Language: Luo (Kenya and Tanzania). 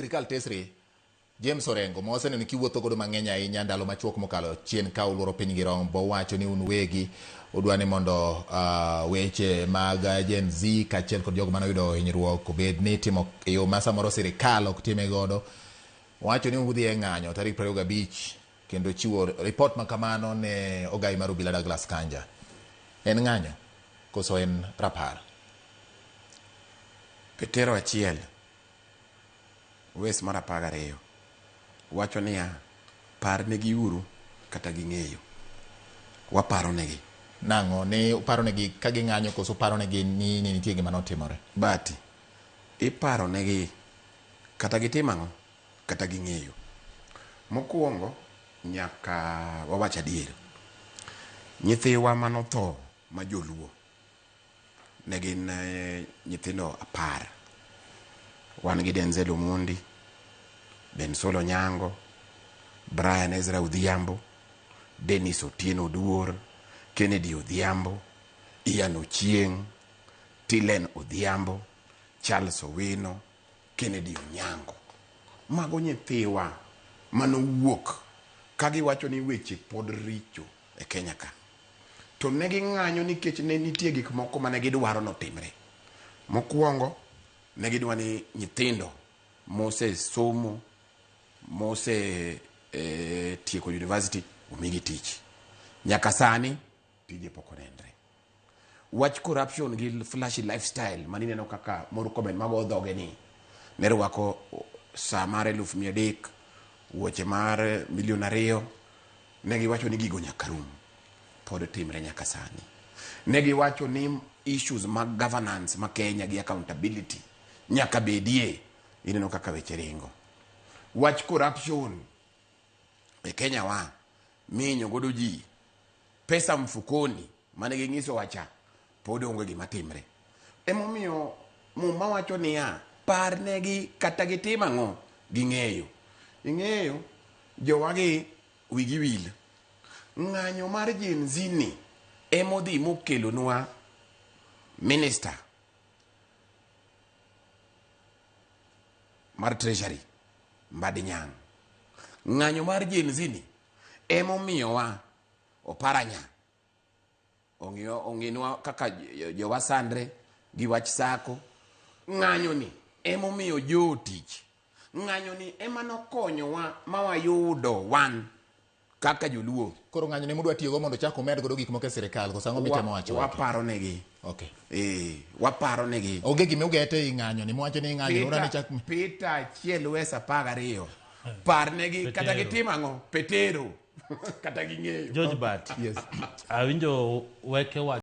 Sirkal tesre James Orengo ma waseneno kiwuotho godo mang'eny ahinya ndalo machuok mokalo chien ka uluoro piny gi rombo wacho ni un wegi udwa ni mondo weche mag Gen Z kaachiel kod jogo mane oyudo hinyruok obed ni itimo e yo ma samoro sirkal ok time godo. Wacho ni udhi e ng'anyo tarik 25 kendo chiwo ripot ma kamano ne ogai mar obila Douglas Kanja. En ng'anyo koso en rapar? Petero achiel Wes mar 12 wacho niya, Parnegiuru kata ging'eyo. Waparonegi. Nang'o? Ni uparonegi ka ging'anyo koso uparonegi ni ne nitie gima notimore? Bati, iparonegi kata gitimo ang'o? Kata ging'eyo. Mokwongo, nyaka wawach adier. Nyithiwa manotho ma joluo ne gin eh, nyithindo apar. Wan gi Denzel Omondi, Bensol Onyango, Brian Ezra Odhiambo, Dennis Otieno Oduor, Kennedy Odhiambo, Ian Ochieng, Tilen Odhiambo, Charles Owino, Kennedy Onyango. Mago nyithiwa manowuok ka giwacho ni weche pod richo e Kenya ka. To ne ging'anyo nikech ne nitie gik moko mane gidwaro notimre. Mokwongo, ne gidwa ni nyithindo mosesomo, mose eh, tieko university omigi tich. Nyaka sani tije pok onenre. Wach corruption gi flashy lifestyle mane ineno kaka Murkomen mago dhoge ni ne rwako saa mar 300,000, wuoche mar milion 2, ne giwacho ni gigo nyaka rum. Pod timre nyaka sani. Ne giwacho ni issues mag governance ma Kenya gi accountability nyaka bedie. Ineno kaka weche ringo. Wach corruption e Kenya wa minyo godo ji pesa mfukoni mane ging'iso wacha pod onge gima timre. Emomiyo Muma wacho niya, parnegi kata gitim ang'o, ging'eyo. Ing'eyo, jowagi wigi wil. Ng'anyo mar Gen Z ni emodhi mokelonwa minister mar Treasury Mbadi Nyang'. Ng'anyo mar Gen Z ni emomiyowa Oparanya ong'iyo ong'inwa kaka jowa sandre gi wach sako. Ng'anyo ni emomiyo jo tich. Ng'anyo ni ema nokonyowa ma wayudo wan kaka joluo. Koro ng'anyo ni mudwa tiyogo mondo chak umed godo gik moko e sirikal koso ang'o mitemo wacho? Waparo negi. Okay. Waparo negi. Onge gima ugete ei ng'anyo ni muwacho ni ng'anyo ura ni chak Peter achiel wes 12. Parnegi kata gitim ang'o? Petero. Kata ging'eyo. George Bat. Yes. Awinjo weke wacho.